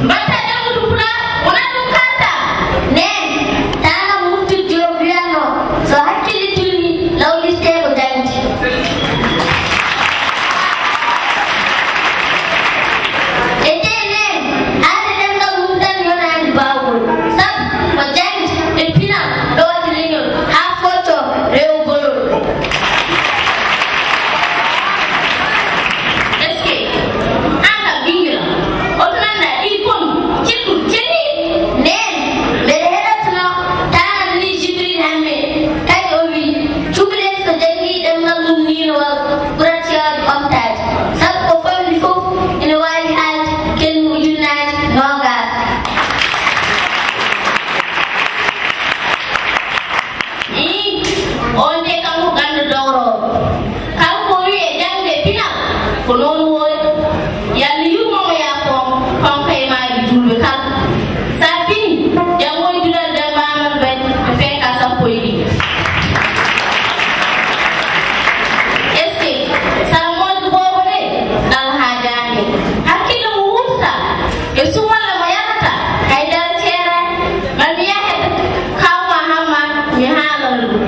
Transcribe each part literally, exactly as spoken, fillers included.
Mbatta janngude Pulaar, wonaa ɗum kalta. Neen, taanam Wurtude Joob wiyanno, so hakkille tilmi, law liste ko jangdi. E tee neen, aade ɗemngal mum tan yonaani baawgol. Sabu ko jangdi e pinal ɗowata leñol haa focco rewo bolol. Est-ce que aan kam ɓinngel am, oto nannda ɗi kon ceɗɗu cenni? Neen, mbeɗa heɗotno taanam ni Jibril Hamme, kadi o wi, cukalel so janngii ɗemngal mum niinowal, ɓurat yaawde ɓamtaade. Sabu ko famɗi fof ina waawi haalde kelme ujunnaaje noogaas. Ii, oon de kanko ganndo dowroowo. Kanko wiyee jaŋde pinal ko noon woori. Yalla yurmo mo yaafoo mo, kanko e maayɓe juulɓe kala. So a fini, janngoy duɗal Demba Amadou Barry to P K sappo e ɗiɗi. Est-ce que saramoojo boobo de, ngal haa jaange? Hakkille mo wuurtata e suwalla mo yarata, hay dara ceeraani. Ma mi yahe, kawma Hamma, mi haalana ɗum.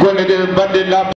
Golle ɗe mbaɗɗen laaɓ.